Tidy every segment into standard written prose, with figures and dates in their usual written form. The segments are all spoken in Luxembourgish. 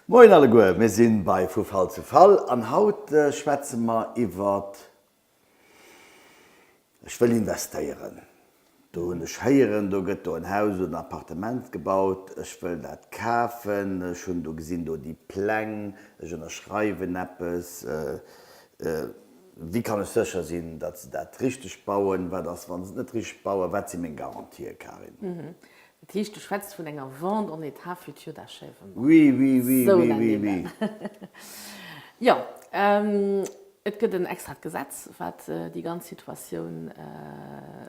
Moien alleguer, mir sinn bei Vu Fall zu Fall an haut schwätze mer iwwert Ech wëll investéieren. Do hunn ech héieren, do gëtt do en Haus oder en Appartement gebaut, ech wëll dat kafen, ech hunn do gesinn do déi Pläng, ech ënnerschreiwen eppes. Wéi kann ech sécher sinn, datt se dat richteg bauen? Wat ass, wa se et net richteg bauen? Wat si meng Garantien, Karin? Dat heescht, du schwätz vun enger Vente en état futur d'achèvement. Oui, oui, oui, Sou oui, nennt oui, een oui. dat. Jo, et gëtt en extrat Gesetz, wat déi ganz Situatioun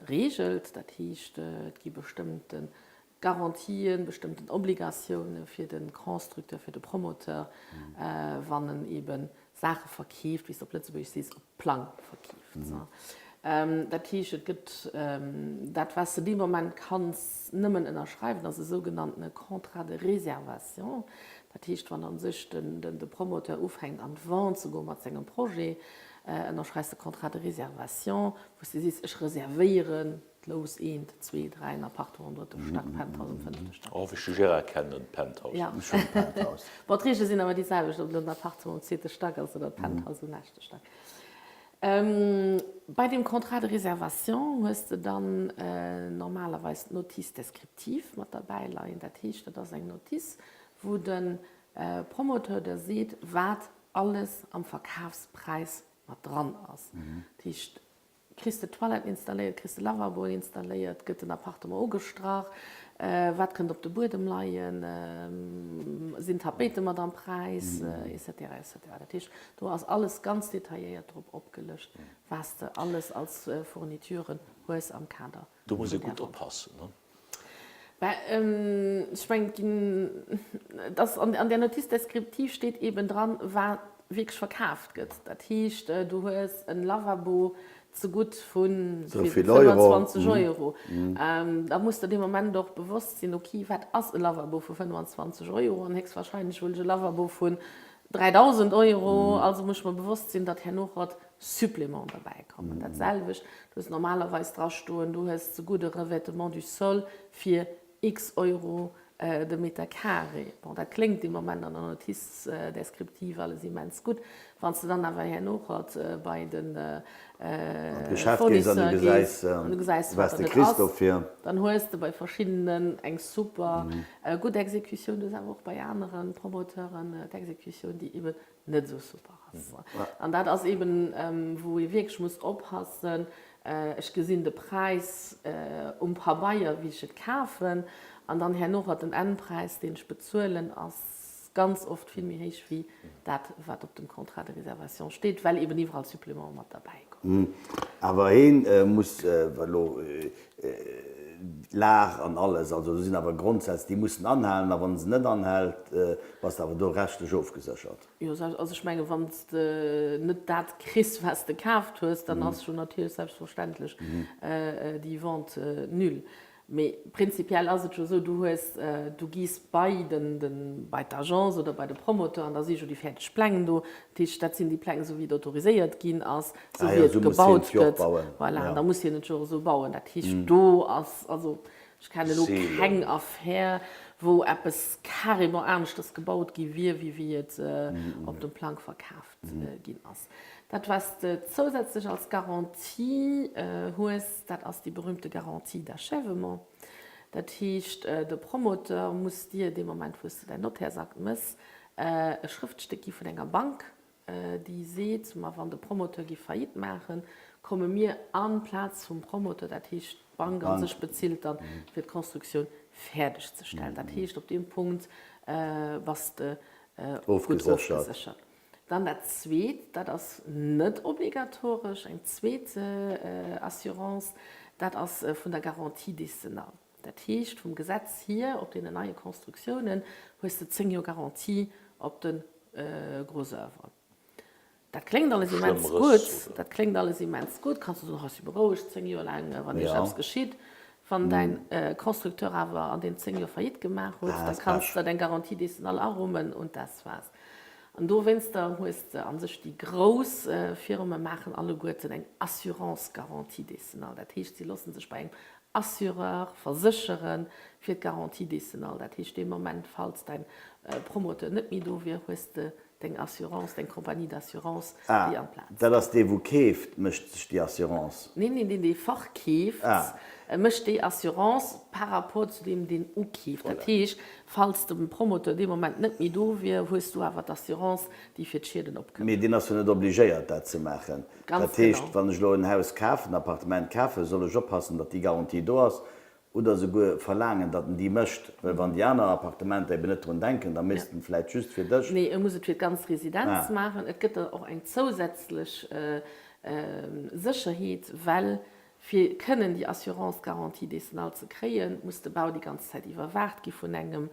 reegelt. Dat heescht, et gi bestëmmte Garantien, bestëmmten Obligatioune fir de Constructeur, fir de Promoteur, wann en eebe Saache verkeeft, wéi s de op Lëtzebuergesch sees, op Plang verkeeft. Dat heescht, et gëtt dat, wat s de dee Moment kanns nëmmen ënnerschreiwen, ass e sougenanntene Contrat de réservation. Dat heescht, wann a sech de Promoteur ufänkt an d'Vente ze goe mat sengem Projet, ënnerschreifs de Contrat de réservation, wou s de sees, ech reservéieren D'Lous eent, zwee, dräi, en Appartement am drëtte Stack, Penthouse am fënnefte Stack. Oh, wéi ech de Gérard kennen, Penthouse. Ja. Ech hunn Penthouse. Bon, d'Reegele sinn awer déi selwecht, ob et elo den Appartement um zweete Stack ass oder d'Penthouse um leschte Stack. Bei deem Contrat de réservation hues de dann normalerweis d'Notice descriptive mat derbäi leien. Dat heescht, dat ass eng Notice, wou de Promoteur der seet, wat alles am Verkafspräis mat dran ass. Dat heescht, Kriss de d'Toilette installéiert, kriss de Lavaboen installéiert, gëtt den Appartement ugestrach, wat kënnt op de Buedem leien, sinn Tapéite mat am Präis, etc. Etc. Dat heescht, do ass alles ganz detailléiert drop opgelëscht, wat s de alles als Fournituren hues am Kader Do muss vun ee där gutt Vente. oppassen, ne? Ben, ech mengen, et ginn, et ass an där Notice descriptive steet eeben dran, wat wierklech verkaaft gëtt. Dat heescht, du hues en Lavabo zegutt vu 25 Euro. Da muss der dee Moment och bewosst sinn, okay, wat ass e Lavabo vu 25 Euro? An héchstwahrscheinlech wëll ech e Lavabo vun 3.000 Euro, also muss ech mer bewosst sinn, datt herno rot Supplément derbäi kommen. Dat selwecht, du hues normalerweis drastoen, du hues zegutt e Revêtement du sol fir x Euro de Meter carré. Bon, dat kléngt dee Moment an der Notice descriptive alles immens gutt. Wann s de dann awer herno rot bei de Fournisseur gees an du gesäis, wat dat et ass, dann hues de bei verschiddenen eng super gutt Exekutioun, du hues awer och bei anere Promoteuren d'Exekutioun, déi eben net esou super ass. An dat ass eben, wou ee wierklech muss oppassen, Ech gesinn de Präis um Pabeier, wéi ech et kafen, an dann herno den Endpräis, deen ech bezuelen, ass ganz oft vill méi héich wéi dat, wat op dem Contrat de réservation steet, well eben iwwerall Supplémenten mat derbäi kommen. Awer heen muss elo d'Lag an alles, also do sinn awer Grondsätz, déi mussen anhalen, a wann se net anhält, bass de awer do rechtlech ofgeséchert. Jo, also ech menge wann s de net dat kriss, wat s de kaaft hues, dann ass jo natierlech selbstverständlech déi Vente nulle. Mee prinzipiell ass et jo esou, du hues, du gees bei den, den, bei d'Agence oder bei de Promoteur an da si jo déi fäerdeg Pläng do. Dat heescht, dat sinn déi Pläng esou wéi et autoriséiert ginn ass, esou wéi et gebaut gëtt. Voilà, an da muss hien et jo och esou bauen. Dat heescht, do ass, also ech kennen elo keng Affär, wou eppes carrément aneschters gebaut gi wier, wéi wéi et op dem Plang verkaaft ginn ass. Dat wat s de zousätzlech als Garantie hues, dat ass déi berühmte Garantie d'achèvement. Dat heescht, de Promoteur muss dir dee Moment, wou s de däin Nottärsakt méchs, e Schrëftstéck gi vun enger Bank, déi seet, ma wann de Promoteur géif Faillite maachen, komme mir amplaz vum Promoteur, dat heescht d'Bank a sech bezilt dann, fir d'Constructioun fäerdeg ze stellen. Dat heescht, op deem Punkt bass de gutt ofgeséchert. Dann dat Zweet, dat ass net obligatoresch, eng zweet Assurance, dat ass vun der Garantie décennale. Dat heescht, vum Gesetz hier, op deenen neie Constructiounen hues de 10 Joer Garantie op de Gros oeuvre. Dat kléngt alles immens gutt, dat kléngt alles immens gutt, kanns du soen, oh, ech si berouegt 10 Joer laang, wann iergend eppes geschitt. Wann däin Constructeur awer an deenen 10 Joer Faillite gemaach huet, da kanns de deng Garantie décennale arummen und das war's. An dowéinster hues de a sech déi grouss Firme maachen alleguerten eng Assurance garantie décennale. Dat heescht, si loosse sech bei engem. Assureur verséchere fir d'Garantie décennale. Dat heescht, dee Moment, falls däin Promoteur net méi do wier, hues de deng Assurance, deng Compagnie d'assurance, déi an d'Plaz. Ah, dat ass dee wou keeft, mécht sech déi Assurance? Neen, neen, deen dee verkeeft, mécht déi Assurance par rapport zu deem deen ukeeft. Dat heescht, falls de Promoteur dee Moment net méi do wier, hues du awer d'Assurance, déi fir d'Schieden opkënnt. Mee deen ass jo net obligéiert dat ze maachen. Ganz Dat heescht, genau. wann ech elo en Haus kafen, en Appartement kafen, soll ech oppassen, datt déi Garantie do ass oder souguer verlaangen, datt en déi mécht. Well wann déi aner Appartementer eben net drun denken, da méchs de en vläicht just fir dech. Nee, e muss et fir d'ganz Residenz Ah. maachen. Et gëtt der och eng zousätzlech Sécherheet, well Fir kënnen déi Assurance garantie décennale ze kréien, muss de Bau déi ganz Zäit iwwerwaacht gi vun engem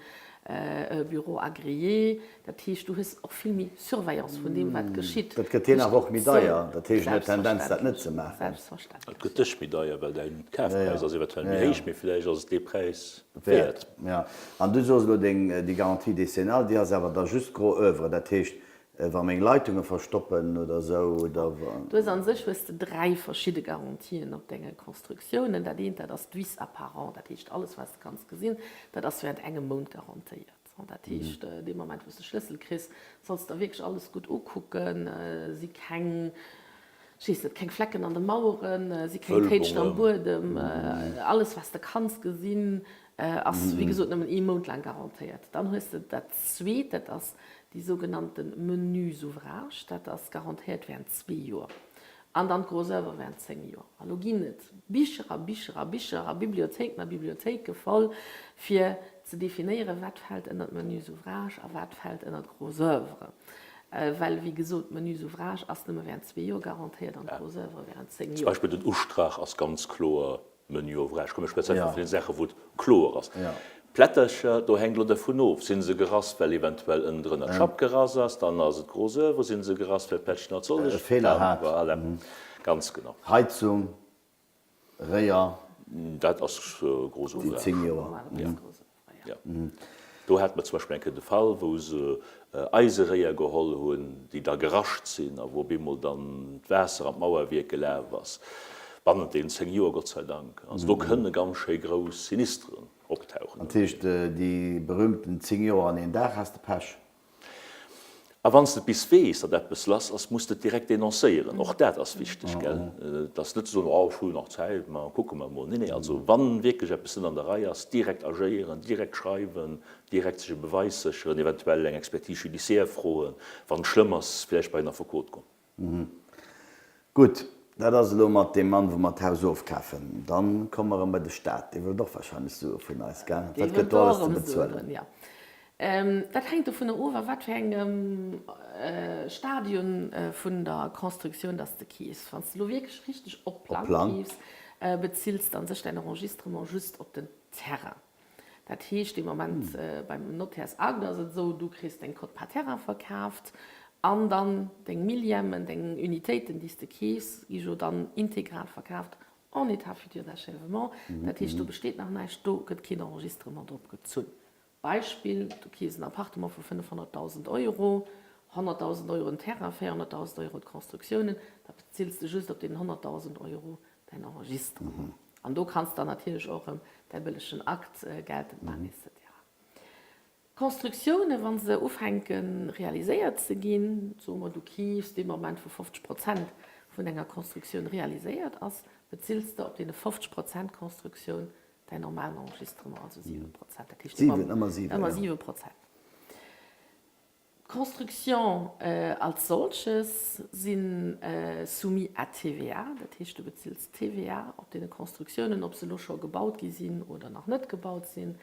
Bureau agréé. Dat heescht, du hues och vill méi Surveillance vun deem, wat geschitt. Dat gëtt hien awer och méi deier. Dat heescht, en huet d'Tendenz, dat net ze maachen. Selbstverständlech. Et gëtt dech méi deier, well däin Kafpräis ass eventuell méi héich, mee vläicht ass et dee Präis wäert. Jo. An du soos elo, deng, déi Garantie décennale, déi ass awer da just gros oeuvre. Dat heescht, Wa meng Leitunge verstoppen oder sou, oder wa. Du hues an sech hues de 3 verschidde Garantien op denge Constructiounen. Dat eent, dat ass d'Vice apparent, dat heescht alles wat s de kanns gesinn, dat ass während engem Mount garantéiert. Dat heescht dee Moment wou s de Schlëssel kriss, solls de der wierklech alles gutt ukucken, si keng, ech weess net, keng Flecken an de Maueren, si keng Téitschen am Buedem, alles wat s de kanns gesinn ass wéi gesot nëmmen ee Mount laang garantéiert. Dann hues de dat zweet, dat ass déi sougenannte Menus ouvrages, dat ass garantéiert während zwee Joer, an dann d'Gros oeuvre während 10 Joer. A lo ginn et Bicher a Bicher a Bicher a Bibliothéiken a Bibliothéike voll, fir ze definéieren, wat fält ënnert Menus ouvrages a wat fält ënnert Gros oeuvre. Well, wéi gesot, d'Menus ouvrages ass nëmme während zwee Joer garantéiert an d'Gros oeuvre während 10 Zum Joer. Beispill den Ustrach ass ganz kloer Menu ouvrage. Komm, ech schwätze einfach vun den Saachen, wou et kloer ass. D'Plättercher, do hänkt elo dervun of, si se gerass, well eventuell ënnendrënner d'Schapp gerass ass, dann ass et gros oeuvre, si se gerass, well d'Plättchen als solches, E Feeler dann, hat. voilà, ganz genau. Heizung, Réier. Dat ass gros Déi ouvrage. 10 Joer. Jo. Do hate mer zum Beispill eng Kéier de Fall, wou se Eiseréier geholl hunn, déi da gerascht sinn a wou op eemol dann d'Waasser an d'Mauerwierk gelaf ass. Bannent deenen 10 Joer, Gott sei Dank. Also do kënne ganz schéi grouss Sinisteren optauchen. Dat heescht, déi berühmten 10 Joer an een Dag has de Pech? A wann s de et bis weess, datt eppes lass ass, muss de et direkt denoncéieren. Och dat ass wichteg, gell? Et ass net ze soen, oh, ech hu jo nach Zäit, ma kucke mer emol. Nee, nee, also wa wierklech eppes net an der Rei ass, direkt agéieren, direkt schreiwen, direkt sech e Beweis sécheren, eventuell eng Expertise judiciaire froen, wann et schlëmm ass, vläicht bei en Affekot goen. Gutt, dat ass elo mat deem Mann, wou mer d'Haus ofkafen. Dann komme mer erëm bei de Staat. Dee wëllt och wahrscheinlech Sue vun eis, gell? Dee Wat gëtt wëllt do och alles ze erëm Suen bezuelen? hunn, jo. Dat hänkt dovunner of, a wat fir engem Stadium vun der Constructioun dass de keefs. Wann s de elo wierklech richteg op Plang keefs, bezills de an sech däin Enregistrement just op den Terrain. Dat heescht, dee Moment beim Nottärsakt ass et esou, du kriss deng Quote-part Terrain verkaaft an dann deng Millièmen, deng Unitéiten, déi s de keefs, gi jo dann integral verkaaft en état futur d'achèvement. Dat heescht, do besteet nach näischt, do gëtt keen Enregistrement drop gezunn. Beispill, Du keefs en Appartement vu 500.000 Euro, 100.000 Euro den Terrain, 400.000 Euro d'Constructiounen, da bezills de just op deenen 100.000 Euro däin Enregistrement. An do kanns de dann natierlech och erëm däi bëllegen Akt geltend maachen, et cetera. D'Constructiounen, wa se ufänke realiséiert ze ginn, soe mer, du keefs dee Moment, wou 50 Prozent vun enger Constructioun realiséiert ass, bezills de op deene 50 Prozent Constructioun Däin normalen Enregistrement, also 7 Prozent. Dat heescht Siwen, ëmmer siwen, ëmmer ja. 7 Prozent. D'Constructions als solches si soumis à TVA, dat heescht du bezills TVA op deene Constructiounen, ob se elo scho gebaut gi sinn oder nach net gebaut sinn.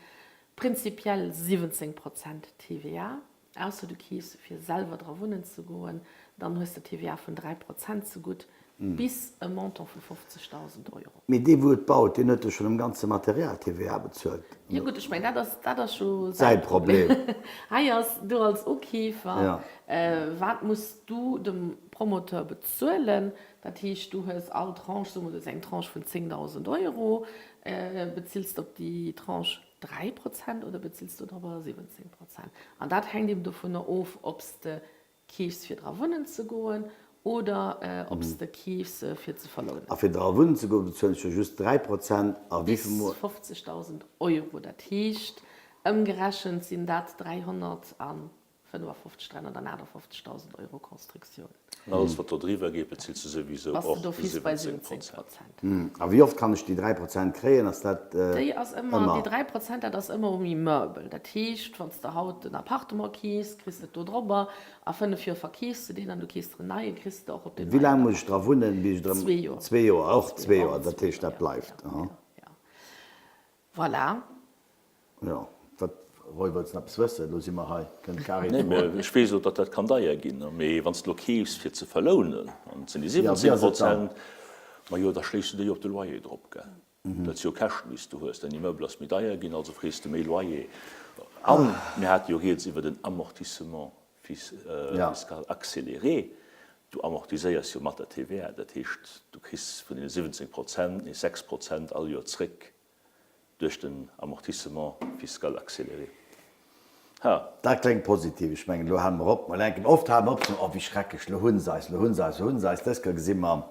Prinzipiell 17 Prozent TVA. Ausser du keefs fir selwer dra wunnen ze goen, dann hues de TVA vun 3 Prozent zegutt, bis e Montant vu 50.000 Euro. Mee dee wou et baut, deen huet jo schonn um ganze Material TVA bezuelt. Jo gutt, ech mengen dat ass, dat ass jo säi Problem. Hei ass du als Ukeefer, wat muss du dem Promoteur bezuelen? Dat heescht, du hues all Tranche, soe mer du hues eng Tranche vun 10.000 Euro, bezills de op déi Tranche 3 Prozent oder bezills du dorobber 17 Prozent? An dat hänkt eben dovunner of, ob s de keefs fir dra wunnen ze goen Oder ob s de keefs fir ze verlounen. A fir dra wunnen ze goen, bezuelen ech jo just 3 Prozent. A wéi vill Mol? Bis 50.000 Euro. Dat heescht, ëmgerechent sinn dat 355, 358.000 Euro Constructioun. An alles wat do driwwer geet, bezills de souwisou Bass de och d'office bei 17 17 Prozent. Prozent. A wéi oft kann ech déi 3 Prozent kréien? Ass dat Déi ass ëmmer, ëmmer? déi 3 Prozent, dat ass ëmmer um Immeuble. Dat heescht, wann s de haut en Appartement keefs, kriss de et do drobber. A 5 Joer verkeefs de deen an du keefs der en neien, kriss de och op deen Wéi neien laang muss ech dra wunnen, bis ech erëm. Zwee Joer. Zwee Joer, och zwee Joer, dat Zwee heescht, Joer, dat bleift. ja, ja, ja. Voilà. Jo, wat, Roy, wëlls de nach eppes wëssen? Elo si mer hei, kënnt d'Karin Nee, froen. mä ech weess elo, datt dat kann deier ginn. Mee wann s de elo keefs fir ze verlounen, an et sinn déi Ja, wéi 17 ass et dann? Prozent, majo, da schléis du déi op de Loyer drop, gell? Dat si jo Käschten, déi s du hues. Däin Immeuble ass méi deier ginn, also frees de méi Loyer. A mir hate jo rieds iwwer den Amortissement fiscal accéléré. Du amortiséiers jo mat der TVA. Dat heescht, du kriss vun deene 17 Prozent nees 6 Prozent all Joer zréck duerch den Amortissement fiscal accéléré. Ha! Dat kléngt positiv. Ech mengen, elo hale mer op. Mer denken oft, hale mer op, soen, oh wéi schrecklech, elo hu se eis, elo hu se eis, elo hu se eis. Dës Kéier gesi mer,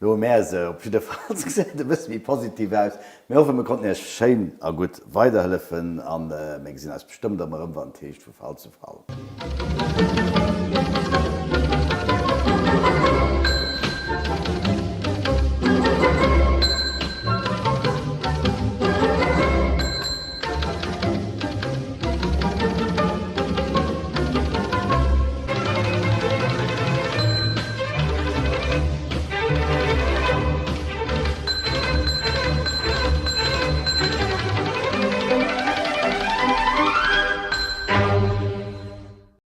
elo hu mär se. Op jidde Fall gesäit et e bësse méi positiv aus. Mir hoffen, mir konnten Iech schéin a gutt weiderhëllefen a mir gesinn eis bestëmmt erëm, wann et heescht vu Fall zu Fall.